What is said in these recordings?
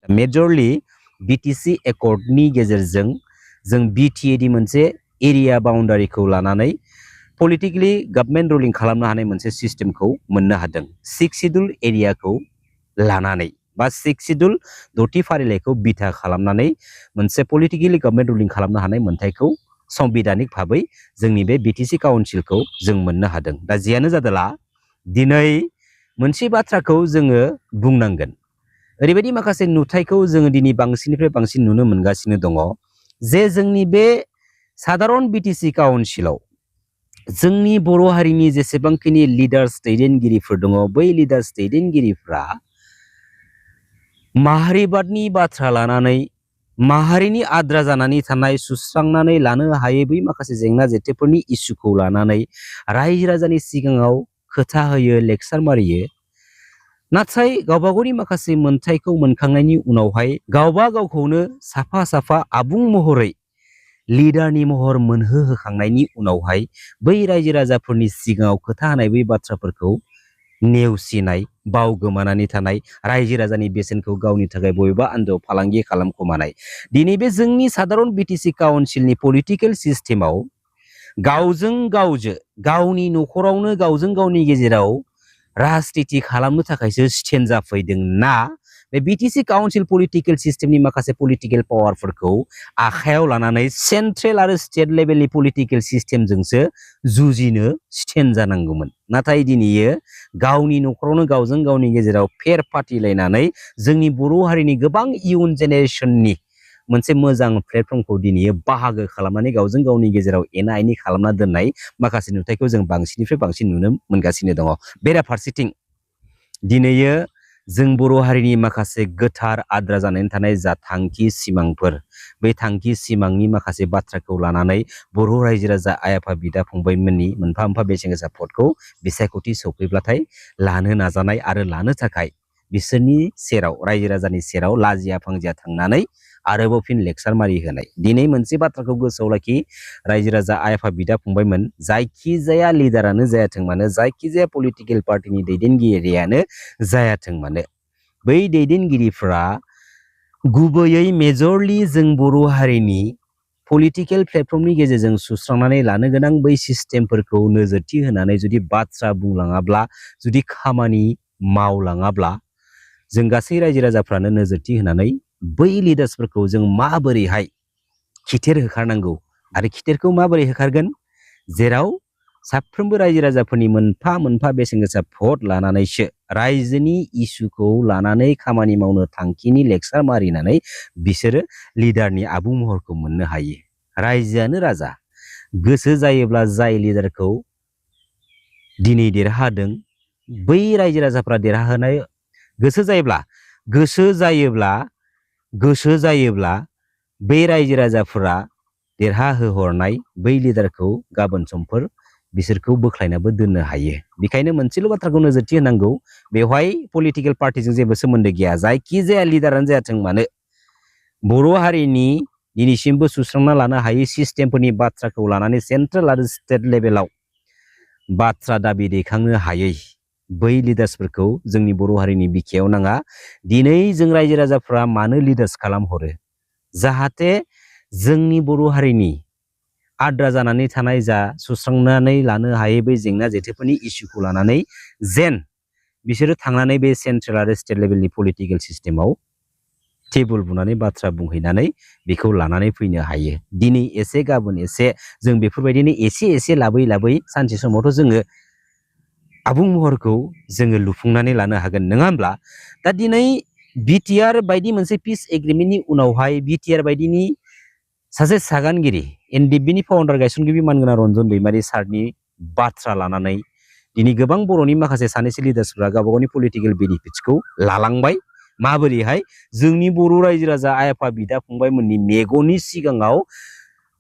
Majorly BTC एकर्डनि गेजेरजों जों BTA दि मोनसे एरिया बाउन्डारिखौ लानानै पलिटिकली गभर्नमेन्ट रुलिं खालामनो हानाय मोनसे सिस्टेमखौ मोननो हादों 6 शिड्यूल एरियाखौ लानानै बा 6 शिड्यूल दथि फारिलाइखौ बिथा खालामनानै मोनसे पलिटिकली गभर्नमेन्ट रुलिं खालामनो हानाय मोनथायखौ संबिधानिक भाबै जोंनि बे BTC काउन्सिलखौ जों मोननो हादों। दा जियानो जादोला दिनै मोनसे बाथ्राखौ जोङो बुंनांगोन ओरैबायदि माखासे नुथायखौ जोङो दिनै बांसिननिफ्राय बांसिन नुनो मोनगासिनो दङ जे जोंनि बे साधारन BTC काउन्सिलाव जोंनि बर' हारिनि जेसेबांखिनि लिडार्स दैदेनगिरिफोर दङ बै लिडार्स दैदेनगिरिफ्रा माहारिबादनि बाथ्रा लानानै माहारिनि आद्रा जानानै थानाय सुस्रांनानै लानो हायै बै माखासे जेंना जेथोफोरनि इस्युखौ लानानै रायजो राजानि सिगाङाव खोथा होयो लेक्सार मारियो नाथाय गावबागावनि माखासे मोनथायखौ मोनखांनायनि उनावहाय गावबा गावखौनो साफा साफा आबुं महरै लिडारनि महर मोनहोखांनायनि उनावहाय बै रायजो राजाफोरनि सिगाङाव खोथा होनाय बै बाथ्राफोरखौ नेवसिनाय बावगोमानानै थानाय रायजो राजानि बेसेनखौ गावनि थाखाय बबेबा आन्दोआव फालांगि खालामखोमानाय दिनै बे जोंनि साधारन BTC काउन्सिलनि पलिटिकेल सिस्टेमाव गावजों गावनि न'खरावनो गावजों गावनि गेजेराव राजनीति खालामनो थाखायसो स्टेन्ड जाफैदों ना बे BTC काउन्सिल पलिटिकेल सिस्टेमनि माखासे पलिटिकेल पावारफोरखौ आखायाव लानानै सेन्ट्रेल आरो स्टेट लेभेलनि पलिटिकेल सिस्टेमजोंसो जुजिनो स्टेन्ड जानांगौमोन नाथाय दिनैयो गावनि न'खरावनो गावजों गावनि गेजेराव फेर फाथिलायनानै जोंनि बर' हारिनि गोबां इयुन जेनेरेशननि मोनसे मोजां प्लेटफर्मखौ दिनैयो बाहागो खालामनानै गावजों गावनि गेजेराव एना एनि खालामना दोननाय माखासे नुथायखौ जों बांसिननिफ्राय बांसिन नुनो मोनगासिनो दङ बेराफारसेथिं दिनैयो जों बर' हारिनि माखासे गोथार आद्रा जानानै थानाय जा थांखि सिमांफोर बै थांखि सिमांनि माखासे बाथ्राखौ लानानै बर' रायजो राजा आइ आफा बिदा फंबायमोननि मोनफा मोनफा बेसेन गोसा भटखौ बिसायख'थि सौफैब्लाथाय लानो नाजानाय आरो लानो थाखाय बिसोरनि सेराव रायजो राजानि सेराव लाजिया फांजिया थांनानै आरोबाव फिन लेक्सार मारि होनाय दिनै मोनसे बाथ्राखौ गोसोआव लाखि रायजो राजा आइ आफा बिदा फंबायमोन जायखिजाया लिडारानो जायाथों मानो जायखिजाया पलिटिकेल पार्टिनि दैदेनगिरियानो जायाथों मानो बै दैदेनगिरिफ्रा गुबैयै मेजरलि जों बर' हारिनि पलिटिकेल प्लेटफर्मनि गेजेरजों सुस्रांनानै लानो गोनां बै सिस्टेमफोरखौ नोजोरथि होनानै जुदि बाथ्रा बुंलाङाब्ला जुदि खामानि मावलाङाब्ला जों गासै रायजो राजाफ्रानो नोजोरथि होनानै बै लिडार्सफोरखौ जों माबोरैहाय खिथेर होखारनांगौ आरो खिथेरखौ माबोरै होखारगोन जेराव साफ्रोमबो रायजो राजाफोरनि मोनफा मोनफा बेसेन गोसा भट लानानैसो रायजोनि इस्युखौ लानानै खामानि मावनो थांखिनि लेक्सार मारिनानै बिसोरो लिडारनि आबुं महरखौ मोननो हायो रायजोआनो राजा गोसो जायोब्ला जाय लिडारखौ दिनै देरहादों बै रायजो राजाफ्रा देरहाहोनाय गोसो जायोब्ला बै रायजो राजाफोरा देरहाहोहरनाय बै लिडारखौ गाबोन समफोर बिसोरखौ बोख्लायनाबो दोननो हायो बेखायनो मोनसेल' बाथ्राखौ नोजोरथि होनांगौ बेवहाय पलिटिकेल पार्टिजों जेबो सोमोन्दो गैया जायखिजाया लिडारानो जायाथों मानो बर' हारिनि दिनैसिमबो सुस्रांना लानो हायै सिस्टेमफोरनि बाथ्राखौ लानानै सेन्ट्रेल आरो स्टेट लेभेलाव बाथ्रा दाबि दैखांनो हायै बै लिडार्सफोरखौ जोंनि बर' हारिनि बिखायाव नाङा दिनै जों रायजो राजाफ्रा मानो लिडार्स खालामहरो जाहाथे जोंनि बर' हारिनि आद्रा जानानै थानाय जा सुस्रांनानै लानो हायै बै जेंना जेथोफोरनि इस्युखौ लानानै जेन बिसोरो थांनानै बे सेन्ट्रेल आरो स्टेट लेभेलनि पलिटिकेल सिस्टेमाव टेबुल बुनानै बाथ्रा बुंहैनानै बेखौ लानानै फैनो हायो दिनै एसे गाबोन एसे जों बेफोरबायदिनो एसे लाबै सानसे समावथ' जोङो आबुं महरखौ जोङो लुफुंनानै लानो हागोन नङा होमब्ला दा दिनै बिटिआर बायदि मोनसे पिस एग्रिमेन्टनि उनावहाय बिटिआर बायदिनि सासे सागानगिरि एनडिएफबिनि फाउन्डार गायसनगिरि मानगोनां रन्जन दैमारि सारनि बाथ्रा लानानै दिनै गोबां बर'नि माखासे सानैसो लिडार्सफ्रा गावबा गावनि पलिटिकेल बेनिफिट्सखौ लालांबाय माबोरैहाय जोंनि बर' रायजो राजा आइ आफा बिदा फंबायमोननि मेगननि सिगाङाव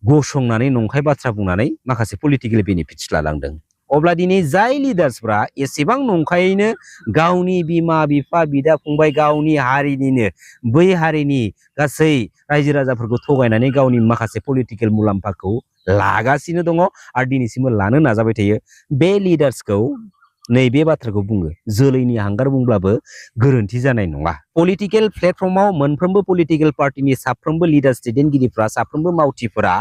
गसंनानै नंखाय बाथ्रा बुंनानै माखासे पलिटिकेल बेनिफिट्स लालांदों अब्ला दिनै जाय लिडार्सफ्रा एसेबां नंखायैनो गावनि बिमा बिफा बिदा फंबाय गावनि हारिनिनो बै हारिनि गासै रायजो राजाफोरखौ थगायनानै गावनि माखासे पलिटिकेल मुलाम्फाखौ लागासिनो दङ आरो दिनैसिमबो लानो नाजाबाय थायो बे लिडार्सखौ नैबे बाथ्राखौ बुङो जोलैनि हांगार बुंब्लाबो गोरोन्थि जानाय नङा। पलिटिकेल प्लेटफर्माव मोनफ्रोमबो पलिटिकेल पार्टीनि साफ्रोमबो लिडार्स दैदेनगिरिफ्रा साफ्रोमबो मावथिफोरा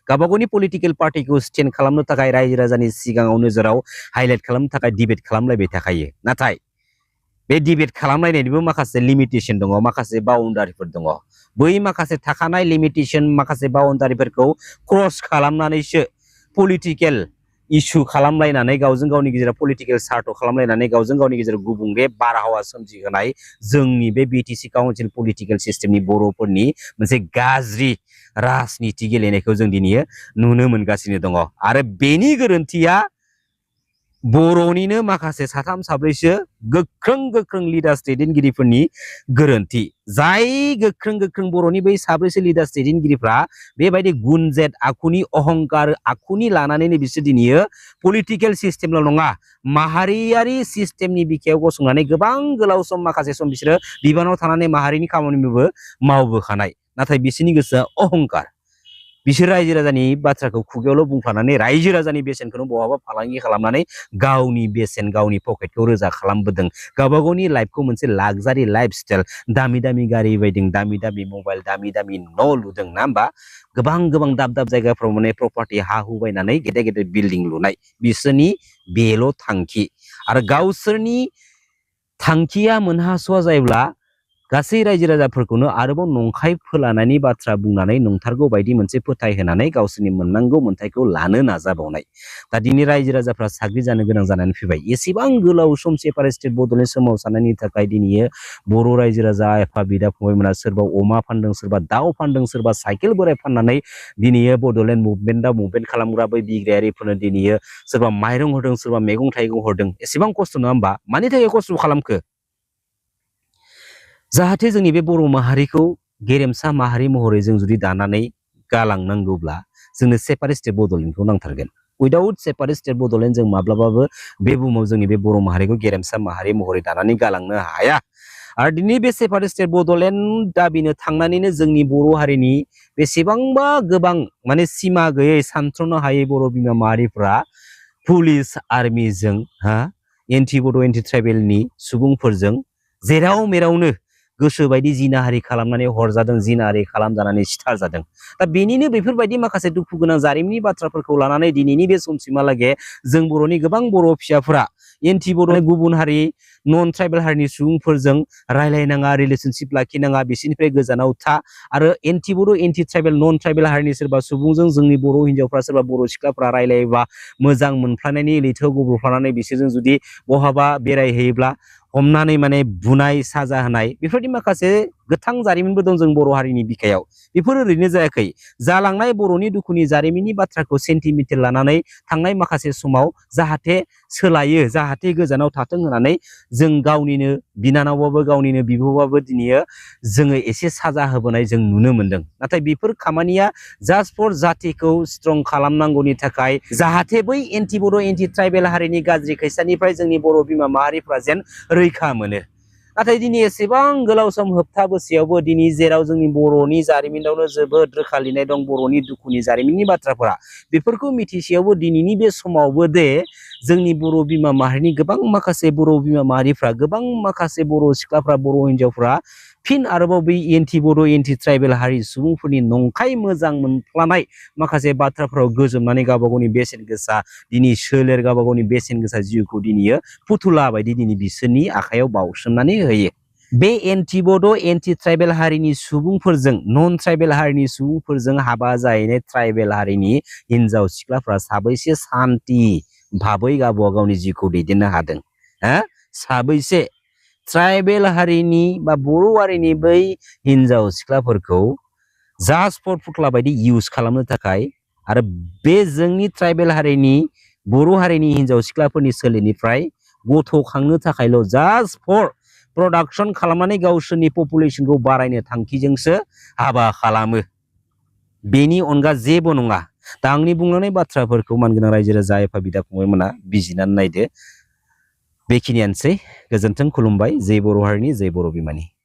गावबागावनि पलिटिकेल पार्टीखौ स्टेन्ड खालामनो थाखाय रायजो राजानि सिगाङाव नोजोराव हाइलाइट खालामनो थाखाय डिबेट खालामलायबाय थाखायो। नाथाय बे डिबेट खालामलायनायनिबो माखासे लिमिटेशन दङ, माखासे बाउन्डारिफोर दङ। बै माखासे थाखानाय लिमिटेशन माखासे बाउन्डारिफोरखौ क्रस खालामनानैसो पलिटिकेल इस्यु खालामलायनानै गावजों गावनि गेजेराव पलिटिकेल सार्ट खालामलायनानै गावजों गावनि गेजेराव गुबुंले बारहावा सोमजिहोनाय जोंनि बे बिटिसि काउन्सिल पलिटिकेल सिस्टेमनि बर'फोरनि मोनसे गाज्रि राजनिति गेलेनायखौ जों दिनै नुनो मोनगासिनो दङ। आरो बेनि गोरोन्थिया बर'निनो माखासे साथाम साब्रैसो गोख्रों लिडार्स दैदेनगिरिफोरनि गोरोन्थि। जाय गोख्रों बर'नि बै साब्रैसो लिडार्स दैदेनगिरिफ्रा बेबायदि गुनजेट आखुनि अहंकार आखुनि लानानैनो बिसोर दिनै पलिटिकेल सिस्टेमल' नङा माहारियारि सिस्टेमनि बिखायाव गसंनानै गोबां गोलाव सम माखासे सम बिसोरो बिबानाव थानानै माहारिनि खामानिबो मावबोखानाय। नाथाय बिसोरनि गोसोआ अहंकार। बिसोर रायजो राजानि बाथ्राखौ खुगायावल' बुंफ्लानानै रायजो राजानि बेसेनखौनो बहाबा फालांगि खालामनानै गावनि बेसेन गावनि पकेटखौ रोजा खालामबोदों। गावबा गावनि लाइफखौ मोनसे लाक्जारि लाइफ स्टाइल दामि गारि बायदों, दामि मबाइल, दामि न' लुदों ना होमबा? गोबां दाब जायगाफ्राव माने प्रपार्टि हा हु बायनानै गेदेर बिल्डिं लुनाय बिसोरनि बेल' थांखि। आरो गावसोरनि थांखिया मोनहास'आ जायोब्ला गासै रायजो राजाफोरखौनो आरोबाव नंखाय फोलानायनि बाथ्रा बुंनानै नंथारगौ बायदि मोनसे फोथायहोनानै गावसोरनि मोननांगौ मोन्थायखौ लानो नाजाबावनाय। दा दिनै रायजो राजाफ्रा साग्रि जानो गोनां जानानै फैबाय। एसेबां गोलाव सम सेपारेटेड बड'लेण्ड सोमावसारनायनि थाखाय दिनै बर' रायजो राजा आफा बिदा फंबायमोना सोरबा अमा फानदों, सोरबा दाउ फानदों, सोरबा साइकेल बोराय फाननानै दिनै बड'लेण्ड मुभमेन्ट खालामग्रा बै बिग्रायारिफोरनो दिनै सोरबा माइरं हरदों, सोरबा मैगं थाइगं हरदों। एसेबां खस्थ' नङा होमबा? मानि थाखाय खस्थ' खालामखो? जाहाथे जोंनि बे बर' माहारिखौ गेरेमसा माहारि महरै जों जुदि दानानै गालांनांगौब्ला जोंनो सेपारेट स्टेट बड'लेण्डखौ नांथारगोन। उइदाउट सेपारेट स्टेट बड'लेण्ड जों माब्लाबाबो बे बुहुमाव जोंनि बे बर' माहारिखौ गेरेमसा माहारि महरै दानानै गालांनो हाया। आरो दिनै बे सेपारेट स्टेट बड'लेण्ड दाबिनो थांनानैनो जोंनि बर' हारिनि बेसेबांबा गोबां माने सिमा गैयै सानथ्र'नो हायै बर' बिमा माहारिफ्रा पुलिस आर्मिजों एन्टि बड' एन्टि ट्राइबेलनि सुबुंफोरजों जेराव मेरावनो गोसोबायदि जिनाहारि खालामनानै हरजादों, जिनाहारि खालामजानानै सिथारजादों। दा बेनिनो बेफोरबायदि माखासे दुखु गोनां जारिमिननि बाथ्राफोरखौ लानानै दिनैनि बे समसिमहालागै जों बर'नि गोबां बर' फिसाफोरा एन्टि बर' गुबुन हारि नन ट्राइबेल हारिनि सुबुंफोरजों रायलायनाङा, रिलेसनशिप लाखिनाङा, बिसोरनिफ्राय गोजानाव था। आरो एन्टि बर' एन्टि ट्राइबेल नन ट्राइबेल हारिनि सोरबा सुबुंजों जोंनि बर' हिन्जावफ्रा सोरबा बर' सिख्लाफ्रा रायलायोबा मोजां मोनफ्लानायनि लैथोआव गब्र'फ्लानानै बिसोरजों जुदि बहाबा बेरायहैयोब्ला हमनानै माने बुनाय साजा होनाय बेफोरबायदि माखासे गोथां जारिमिनबो दं जों बर' हारिनि बिखायाव। बेफोर ओरैनो जायाखै। जालांनाय बर'नि दुखुनि जारिमिननि बाथ्राखौ सेन्टिमेन्टेल लानानै थांनाय माखासे समाव जाहाथे सोलायो, जाहाथे गोजानाव थाथों होननानै जों गावनिनो बिनानावबाबो गावनिनो बिब'बाबो दिनै जोङो एसे साजा होबोनाय जों नुनो मोनदों। नाथाय बेफोर खामानिया जास्ट फर जातिखौ स्ट्रं खालामनांगौनि थाखाय जाहाथे बै एन्टि बर' एन्टि ट्राइबेल हारिनि गाज्रि खैसानिफ्राय जोंनि बर' बिमा माहारिफ्रा जेन रैखा मोनो। नाथाय दिनै एसेबां गोलाव सम होबथा बोसोयावबो दिनै जेराव जोंनि बर'नि जारिमिनावनो जोबोद रोखा लिरनाय दं बर'नि दुखुनि जारिमिननि बाथ्राफोरा, बेफोरखौ मिथिसेयावबो दिनैनि बे समावबो दे जोंनि बर' बिमा माहारिनि गोबां माखासे बर' बिमा माहारिफ्रा, गोबां माखासे बर' सिख्लाफ्रा, बर' हिन्जावफ्रा फिन आरोबाव बै एन्टि बर' एन्टि ट्राइबेल हारि सुबुंफोरनि नंखाय मोजां मोनफ्लानाय माखासे बाथ्राफोराव गोजोमनानै गावबा गावनि बेसेन गोसा दिनै सोलेर, गावबा गावनि बेसेन गोसा जिउखौ दिनै फुथुला बायदि दिनै बिसोरनि आखायाव बावसोमनानै होयो। बे एन्टि बड' एन्टि ट्राइबेल हारिनि सुबुंफोरजों, नन ट्राइबेल हारिनि सुबुंफोरजों हाबा जाहैनाय ट्राइबेल हारिनि हिन्जाव सिख्लाफ्रा साबैसे सान्थि भाबै गावबा गावनि जिउखौ दैदेननो हादों? साबैसे ट्राइबेल हारिनि बा बर' हारिनि बै हिन्जाव सिख्लाफोरखौ जास्ट फर फुथुला बायदि इउज खालामनो थाखाय आरो बे जोंनि ट्राइबेल हारिनि बर' हारिनि हिन्जाव सिख्लाफोरनि सोलेरनिफ्राय गथ' खांनो थाखायल' जास्ट फर प्रडाक्शन खालामनानै गावसोरनि पपुलेसनखौ बारायनो थांखिजोंसो हाबा खालामो। बेनि अनगा जेबो नङा। दा आंनि बुंलांनाय बाथ्राफोरखौ मानगोनां रायजो राजा एफा बिदा फंबायमोना बिजिरनानै नायदो। बेखिनियानोसै। गोजोन्थों, खुलुमबाय। जै बर' हारिनि, जै बर' बिमानि।